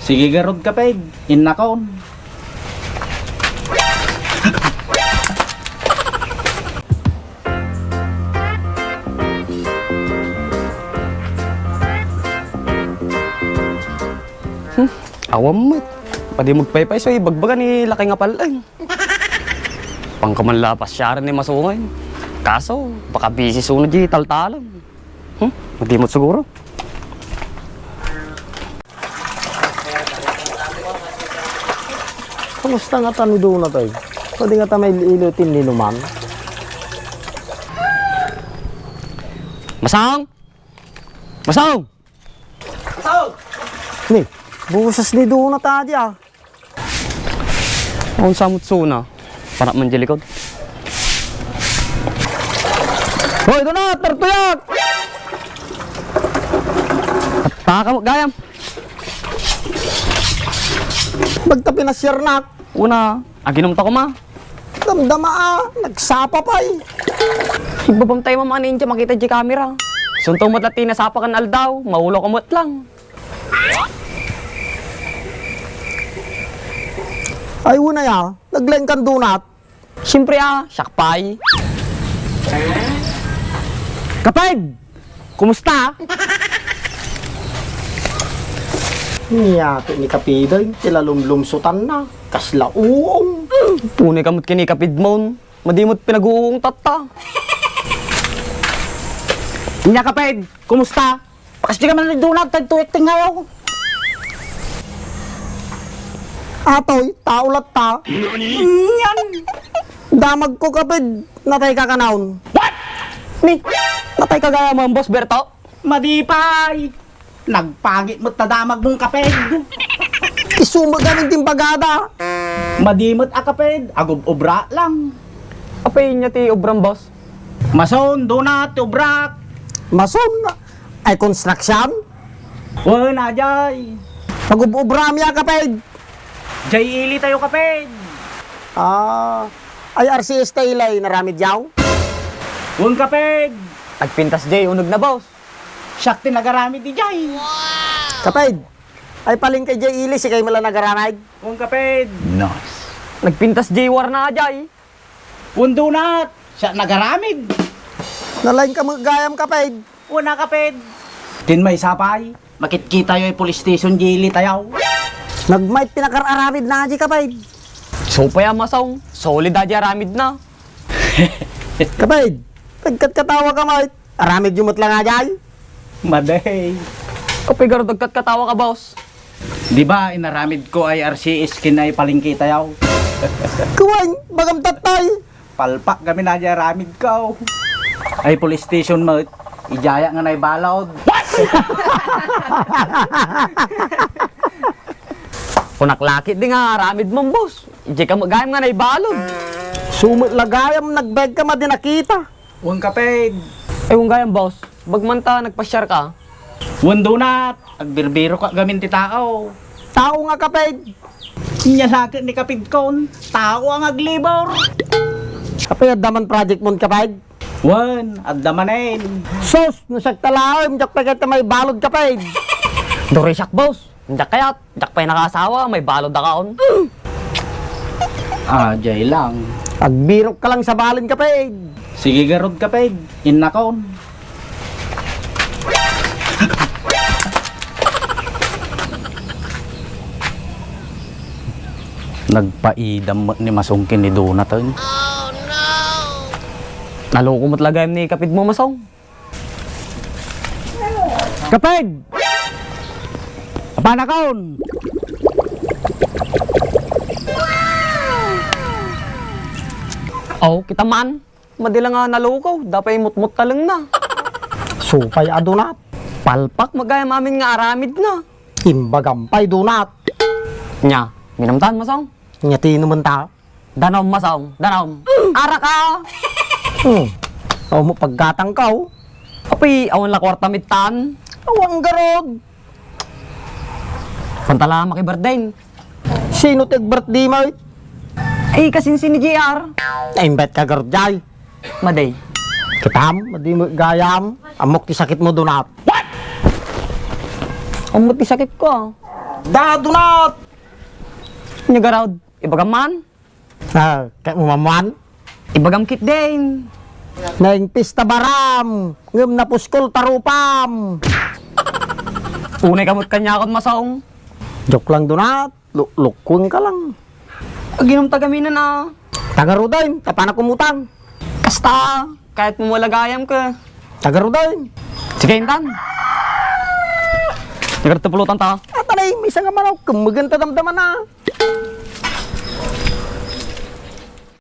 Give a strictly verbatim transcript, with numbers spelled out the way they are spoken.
Sige garud, kaped. Innakon. Hmm, awan met. Padi magpaypay, so ibagbaga ni lakay nga pal-eng. Pangkaman la pasiaren ni Masong. Kaso, baka busy suna di taltalan. Hmm? Madimot siguro. Kumusta nga ta ni Donut, ay? Pwede nga ta mail-ilo ti ninuman? Masong! Masong! Masong! Ni, boses ni Donut adi, ah. Awan sa met suna. Panak man di likod. Hoy, Donut! Tartuyak! Taka mo, gayam. Bagta pinasiarnak. Una, aginum ta kuma. Damdama, ah, nagsapa pay. Igbabam tayo, mama, ni India, makita di kamera. Sunto mo dati nasapa kan aldaw, maulo ka met lang. Ay, una ya, naglaing kan Donut. Siyempre, ah, siak pay. Kaped! Kumusta? Niyati ni Kaped, ay, ti lalumlumsutanna. Kasla uong. Punay ka met ken ni Kaped mon. Madimot pinag-uungtatta. Nya, Kaped, kumusta? Pakasdi ka man ni Donut, tagtuyek ti ngayo. Atoy, tao latta. Nani? Yan. Damag ko, Kaped, natay ka kanaon. What? Ni, natay ka gayam, Boss Berto? Madi pay. Nagpangit met ta damag mong, Kaped. Isu met gamin ti imbagada. Madi met a, Kaped, agub-ubra lang. Apay nya ti ubram, boss? Mason, Donut, ti ubrak. Mason? Ay construction? Wen, ajay. Pagub-ubram ya, Kaped. Jay ili tayo, Kaped. Ah, ay R C S tayo ilay naramid yaw? Wen, Kaped. Nagpintas jay, uneg na, boss. Siak ti nagaramid ijay. Kaped, ay palengke jay ili, sikay met la nagaramid? Wen, Kaped. Nice. Nagpintas jay warna ajay. Wen, Donut, siak nagaramid. Nalaing ka met gayam, Kaped. Wen a, Kaped. Din maysa pay, makitkitayo ay police station jay ili tayo. Nagmayat pinakar-aramid na jay, Kaped. Supay a, Masong, solid a jay aramid na. Kaped, nagkatkatawa ka met. Aramid yo met lang ajay? Madi. Apay garud nagkatkatawa ka, boss? Di ba, inaramid ko ay R C S ken ay palengke tayo? Kuwan, bagam tattay. Palpak kami na di aramid ko. Ay police station met, ijaya nga naibalod. What? Kunak lakit di nga aramid mo, boss. Ijay ka met gayam nga naibalod. Sumet la gayam, nagbayag ka madi nakita. Wen, Kaped. Ay, wen gayam, boss. Bagman ta nagpasiar ka. Wen, Donut, agbirbiro ka gamin ti tao. Tao nga, Kaped. Nya naket ni Kaped kon, tao ang aglibor. Apay, adda man project mon, Kaped? Wen, adda manen. Sus, no siak talaem, diak pay ket maibalod, Kaped. Duri siak, boss. Diak kayat, diak pay nakaasawa, maibalod a kaon. Ah, jay lang. Agbirok ka lang sa balen, Kaped. Sige garud, Kaped. Innakon. Nagpaidam met ni Masong ken ni Donut, eh. Naloko met la gayam ni Kaped mo, Masong. Kaped! Apanakon! Oh, kita man. Madi la nga naloko. Dapay mutmut taleng na. Supay a Donut. Palpak met gayam amin nga aramid na. Imbagam pay Donut. Nya, minumtan, Masong? Nya, tinumen ta. Danom, Masong, danom. Araka! Hmm. Awan mo paggatang ka, oh. Apay, awan la kwarta mittan. Awan garud. Pantala, maki-birthday. Sino ti ag-birthday mo? Ay, kasinsin ni J R. Na-invite ka garud, jay. Maday. Kitam, madi mo gayam. Ammok ti sakit mo, Donut. What? Ammok ti sakit ko, ah. Da, Donat! Nya garud, ibagam man? Ah, kayatmo mamuan? Ibagam ketdin. Naing pista baram, ngem napuskol tarupam. Unay ka met kaniak, Masong. Joke lang, Donat. Lu-, lukkuenka lang. Aginom ta gamin a. Tagaruden, ta panak umutang. Kasta, kayatmo met la gayam ka. Tagaruden. Sige, intan. Tagarud ta pulutan ta. Atanay, maysa nga manok, kemmegen ta damdamana.